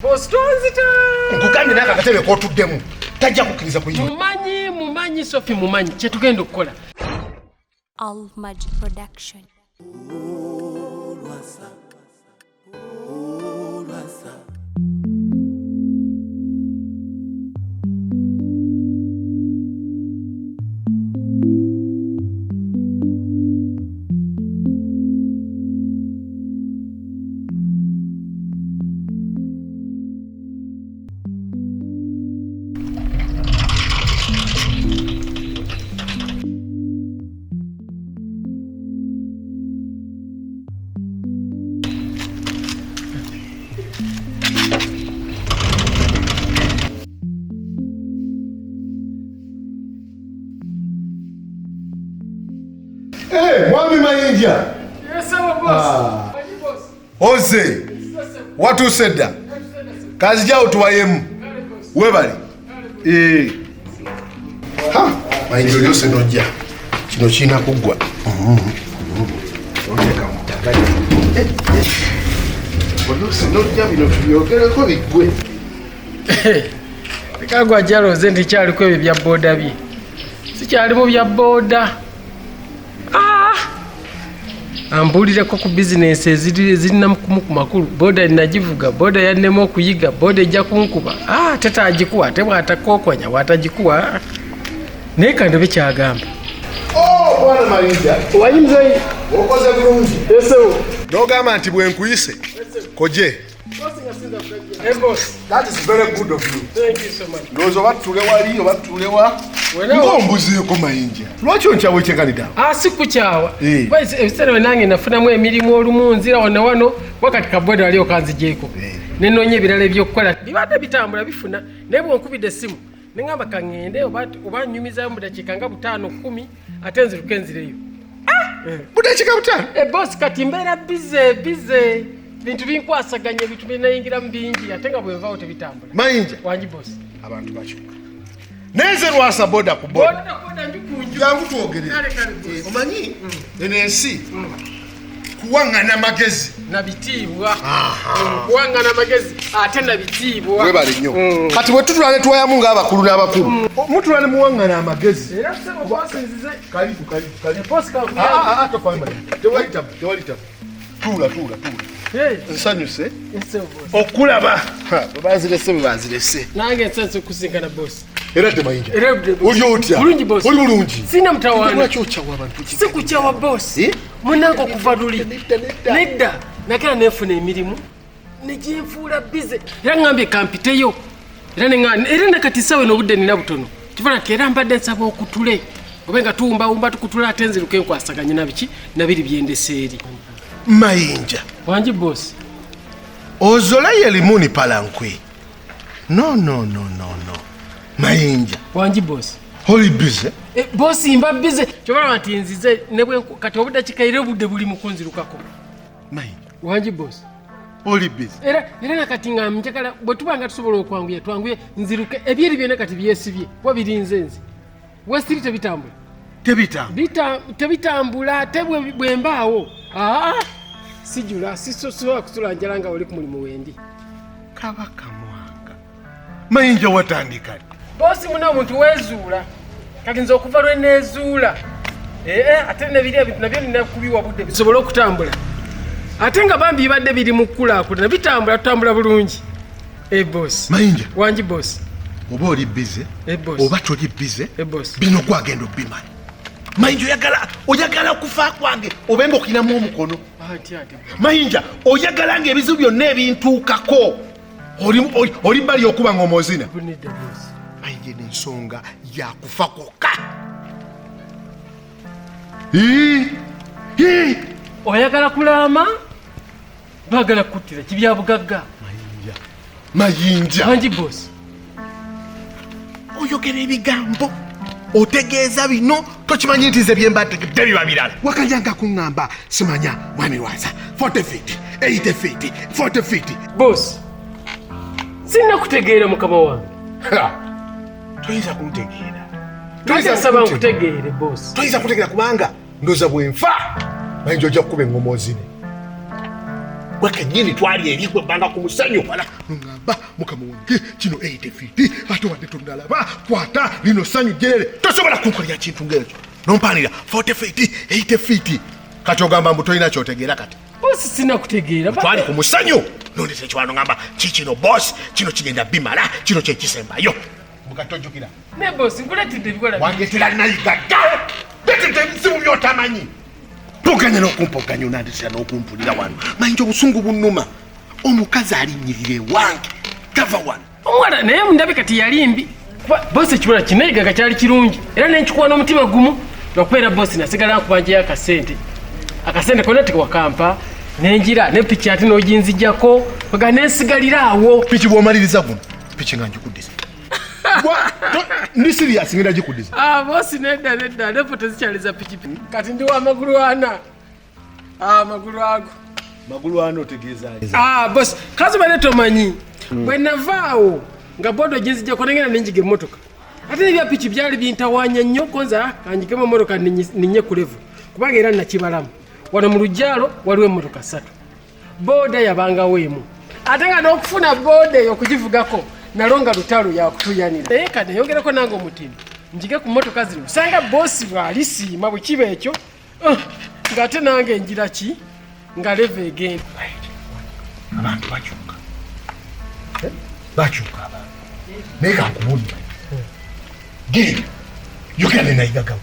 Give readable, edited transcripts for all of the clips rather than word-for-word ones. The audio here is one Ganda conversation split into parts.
Boss tonzita. Nkugambye naye akatebe k'otuddemu tajja kukkiriza kuyingira. Mumanyi, mumanyi Sophie mumanyi kye tugenda okukola. Al Magic Production. Eh, Mwami Mayinja. Yes, sir, boss. Ah. Oze. Watuuse dda. Kanzija otuwayemu. Webale. Eh. Ha, Mayinja olyose n'ojja. Kino kirina kuggwa. Oteeka mu ttaka. Eh, eh. Olyose n'ojja bino tubyogereko biggwe. Leka gwe ajja alowooze nti kyaliko ebyo bya booda bye. Sikyali mu bya booda. Ah! Ambuulireko ku bizinensi ezirina kumu ku makulu. Booda nagivuga, booda yannema okuyiga, booda ejja kunkuba. Ah, ate taagikuwa, ate bw'atakookonya, bw'atagikuwa. Naye kandobe ky'agamba. Oh, Bwana Mayinja. Wanyi mzeyi. Okoze bulungi. Yes, sir. N'ogamba nti bwe nkuyise, koje. Hey, boss. That is very good of you. Thank you so much. Ndowooza oba tutule wali oba tutule wa. Ng'ombuzeeko Mayinja. Lwaki onkyawa ekyenkanidde awo? Ah, si kukyawa. Eh. Kuba ebiseera bye nange nafunamu emirimu olumu nzira wano wano wakati kaboda wali okanzigyeko. Eh. Ne nnoonya ebirala eby'okukola. Bibadde bitambula bifuna naye bw'onkubidde essimu ne ŋŋamba ka ŋŋende oba nnyumizaayo mu dakiika nga 5 10 ate nziruke nzireyo. Budakiika 5? Boss, kati mbeera bize bize. Bintu binkwasaganya, ebintu bye nayingiramu bingi ate nga bwe nvaawo tebitambula. Mayinja. Wangi boss. Abantu bakyuka. Naye nze Lwasa boda ku boda. Boda ku boda nju ku nju. Jangu twogere. Kale, kale, boss. Omanyi eno ensi kuwaŋŋana magezi. Na bitiibwa. Kuwaŋŋana magezi ate na bitiibwa. Webale nnyo. Kati bwe tutula ne tuwayamu ng'abakulu n'abakulu. Mutula ne muwaŋŋana amagezi. Era ssebo boss nzize. Karibu, karibu, karibu. Boss kakuyambe. Tofaayo Mayinja. Tewali tabu, tewali tabu. Tuula, tuula, tuula. Hey. Nsanyuse. Yes, sir, boss. Okulaba. Ha, bwe banzirese, bwe banzirese. Nange nsanyuse okusinkana boss. Era dde Mayinja. Era dde boss. Oli otya? Bulungi boss. Oli bulungi. Sina mutawaana. Lwaki okyawa abantu ki? Si kukyawa boss. Eh? Munnange okuva luli. Nedda, nedda. Nedda. Nakera nenfuna emirimu ne gyenfuula bize. Era ŋŋambye kampiteyo. Era ne ŋŋamba, era ne kati ssaawa eno obudde nina butono. Kifaanana nti era mbadde nsaba okutule. Obe nga tuwumbawumba tukutula ate nziruke nkwasaganye na biki na biri bye ndese eri. Mayinja. Wangi boss. Ozolaye limuni palankwe. No, no, no, no, no. Mayinja. Wangi boss. Oli busy? Boss mba busy. Kyobalaba nti nzize ne bwe nku-, kati obudde era obudde buli mu kunzirukako. Mayinja. Wangi boss. Oli busy. Era na kati nga njagala bwe tuba nga tusobola okwanguya twanguye nziruke ebyeri byonna kati byesibye kuba birinze nze. Wesiri tebitambula. Tebitambula. Tebitambula ate bwe mbaawo. Sijula, sisobola kusula njala nga oli ku mulimu wendi. Kabaka Mwanga. Mayinja watandika ddi? Boss muna omuntu weezuula. Kati nze okuva lwe neezuula. Ate ne biri ebintu nabyo nina kubiwa budde bisobole okutambula. Ate nga bambi bibadde biri mu kukulaakulana, bitambula, tutambula bulungi. Boss. Mayinja. Wangi boss. Oba oli busy, Boss. oba toli busy, Boss. bino gwagenda obbimala. Mayinja oyagala okufa kwange obe ng'okinamu omukono. Anti, anti. Mayinja oyagala ng'ebizibu byonna ebintuukako. Oli bbali okuba ng'omozina. Nedda, boss. Mayinja eno ensonga ya kufa kwokka. Oyagala kulaama? Baagala kukuttira kibya bugagga. Mayinja. Mayinja. Wangi boss. Oyogera ebigambo otegeeza bino tokimanyi nti nze bye mba ntegedde biba birala. Wakajanga kuŋŋamba simanya mwami Lwasa 40 feet, 80 feet, 40 feet. Boss, sinnakutegeera mukama wange. Ha! Toyinza kuntegeera. Toyinza nsaba nkutegeere, boss. Toyinza kuntegeera kubanga ndowooza bwe nfa mayinja ojja kukuba eŋŋoma ozine. Gwe kennyini twali eri gwe bbanga ku musanyu wala ngamba mukama wange kino 8 feet ate wadde tondalaba kwata lino sanyu jerere tosobola kunkolera kintu ng'ekyo nompanira 40 feet 8 feet kati ogamba mbu tolina kyotegeera kati bosi sina kutegeera twali ku musanyu nondesa ekiwano ngamba kikino bosi kino kigenda bimala kino kyekisembayo mukatojjukira ne bosi nkuleetedde ebikola wangeetera nayigadda leetedde ebizibu by'otamanyi mpoganya n'okumpoganya onandetera n'okumpulira wano mayinja obusungu bunnuma omukazi alinnyirira ewange tava wano omuwala naye ndabika teyali mbi kuba bosi ekiwala kinayigaga kyali kirungi era nenkikuwa n'omutima gumu lwakubeera bosi nasigala nkubanjayo akasente akasente konna tewakampa nenjira ne piki ate n'oginzijjako ga nensigalira awo piki bw'omaliriza guno piki nga njikuddiza ndi serious ngenda gikuddiza ah bosi nedda nedda lepo tezikyaliza pikipiki kati ndi wa magulu ana ah magulu ago magulu ana otegeeza ah bosi kazi bane tomanyi bwe navaawo nga bodo ginzijjako nengenda nenjiga emmotoka ate n'ebya piki byali bintawaanya nnyo konza kanjigemu emmotoka ninye ku levo kubanga era nakibalamu wano mu lujjalo waliwo emmotoka ssatu boda yabangawo emu ate nga n'okufuna boda eyo okugivugako nalo nga lutalo yakutuyanira naye kati nayongerako nange omutindo njige ku mmotoka zino osanga boosi bw'alisiima bwe kiba ekyo ng'ate nange njira ki nga leva egenda abantu bakyuka bakyuka abantu naye kankubuulira genda yogera ne nayigagawo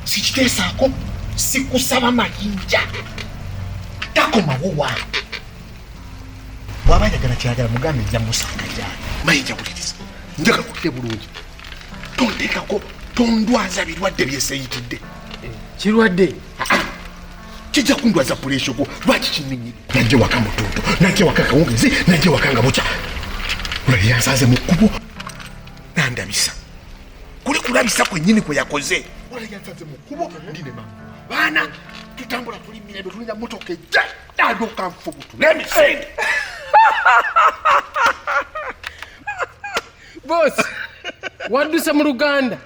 sikiteesaako sikusaba mayinja takomawo wange bw'aba ayagala kyayagala mugambe nja musanga gyali mayinja wuliriza njagala kudde bulungi tonteekako tondwaza birwadde byeseyitidde kirwadde kijja kundwaza puleesho gwo lwaki kinninyi najje waka mutuntu najje waka kawungezi najje waka nga bukya olali yansanze mu kkubo nandabisa kuli kulabisa kwennyini kwe yakoze olali yansanze mu kkubo ndi ne mama baana tutambula tuli mirembe tulina mmotoka ejja adduka nfubutula emisinde bosi wadduse mu Luganda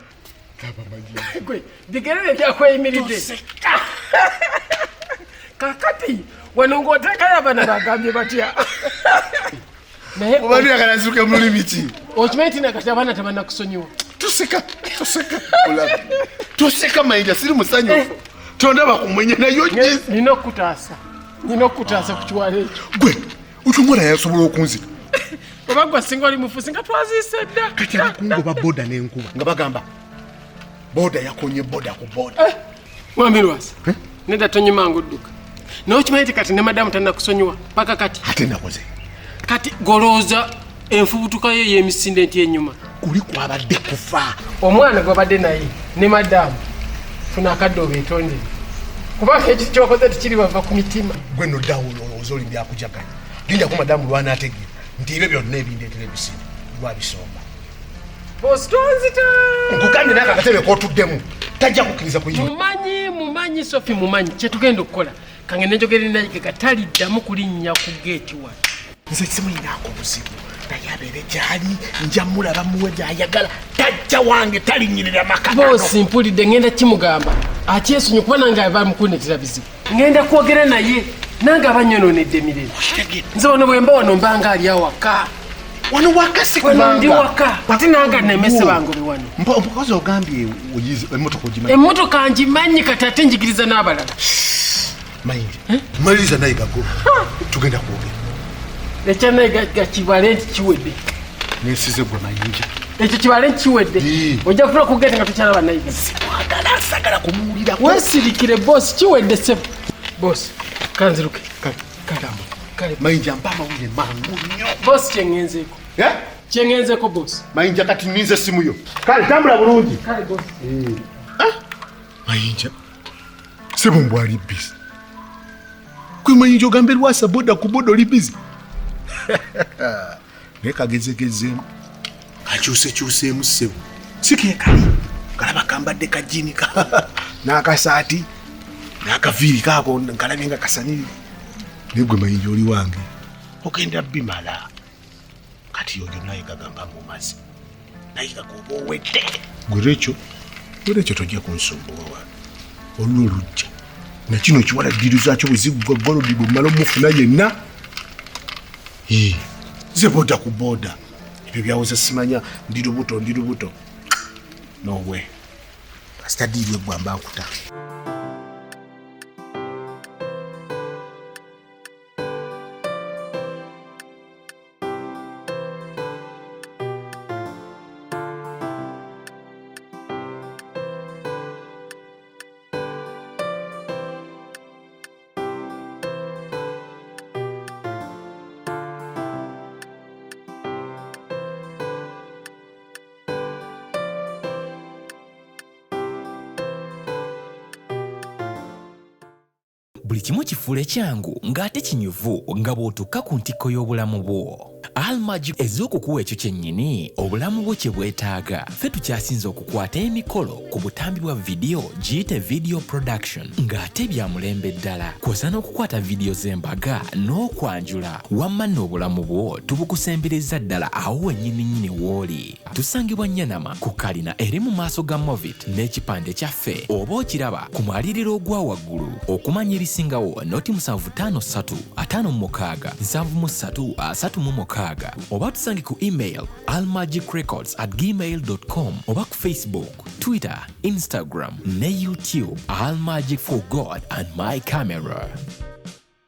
gwe bigerere byakweyimiridde kakati wano ng'oteekayo abaana bagambye batya naye obadde oyagala nziruke mu lulimi ki okimanyi nti nakati abaana tebannakusonyiwa tuseka tuseka olaba toseka mayinja siri musanyufu tondaba kumwenya naye ogize nina okukutaasa nina okukutaasa ku kiwala ekyo gwe otyo omwana yasobola okunzita oba gwe singa oli mufu singa twaziise dda kati abakungu ba boda n'enkuba nga bagamba boda yakonye boda ku boda mwami Lwasa nedda tonyimanga odduka naye okimanyi nti kati ne madamu tannakusonyiwa paka kati ate nakoze kati golooza enfubutuka ye ey'emisinde nti enyuma kuli kwabadde kufa omwana gwabadde naye ne madamu funa akadde obeetondere kubanga ekyo kyokoze tekiri bava ku mitima gwe noddawo olowooza oli byakujaganya genda ku madamu lwanaategeera nti ebyo byonna ebindeetera ebisinde lwabisomba bosi tonzita nkugambye naye akatebe k'otuddemu tajja kukkiriza kuyima mumanyi mumanyi Sophie mumanyi kyetugenda okukola kange nenjogere naye gataliddamu kulinnya ku geeti wano nze simuyinaako buzibu naye abeere gyali nja mulaba muwe gyayagala tajja wange talinnyirira maka bosi mpulidde ngenda kimugamba akyesonyi kuba nange aba mukunetera bizibu ngenda kwogera naye nange abanyonoonedde emirembe nze wano bwe mba wano mbanga ali awaka wano waka si wano ndi waka ate nange nemese bangobe wano mpokozi ogambye emmotoka ogimanyi emmotoka ngimanyi kati ate njigiriza n'abalala mayinja maliriza naye gago tugenda kwogera ekya naye gakibale nti kiwedde nesize gwe mayinja ekyo kibale nti kiwedde ojja kutula kugenda nga tokyalaba naye simwagala sagala kumuwulirako weesirikire bosi kiwedde sebo bosi kanziruke kale mayinja mpa amawulire mangu nnyo bosi kyeŋŋenzeeko kyeŋŋenzeeko bosi mayinja kati nninze essimu yo kale tambula bulungi kale bosi mayinja sebo mbw ali bizi gwe mayinja ogambe Lwasa boda ku boda oli bizi naye kagezegezeemu kakyusekyuseemu ssebo si keekali kalaba kambadde kajiini n'akasaati n'akaviiri kaako nkalabye nga kasanirire naye gwe mayinja oli wange ogenda bimala kati oyo naye gagamba mumazi naye gagoba owedde gwe rekyo tojja kunsumbuwa wano olwo olujja Nakino ekiwala ddiiru zaakyo bwe ziggwa golodi bwe mmala omufuna yenna. Nze boda ku boda. Ebyo byawoza simanya ndi lubuto ndi lubuto. No way. Kasita ddiiru eggwa mba nkuta. Buli kimu kifuule kyangu ng'ate kinyuvu nga bw'otuuka ku ntikko y'obulamu bwo. Almagi ez'okukuwa ekyo kyennyini obulamu bwo kye bwetaaga. Ffe tukyasinze okukwata emikolo ku butambi bwa vidiyo giyite video production ng'ate bya mulembe ddala. Kw'ossa n'okukwata vidiyo z'embaga n'okwanjula. Wamma nno obulamu bwo tubukusemberezza ddala awo wennyini nnyini w'oli. Tusangibwa Nyanama ku kalina eri mu maaso ga Movit n'ekipande kyaffe oba okiraba ku mwaliriro ogwa waggulu. Okumanya ebisingawo noti 753 56 73 36 oba tusange ku email almagicrecords@gmail.com oba ku Facebook, Twitter, Instagram ne YouTube. Almagic for God and my camera.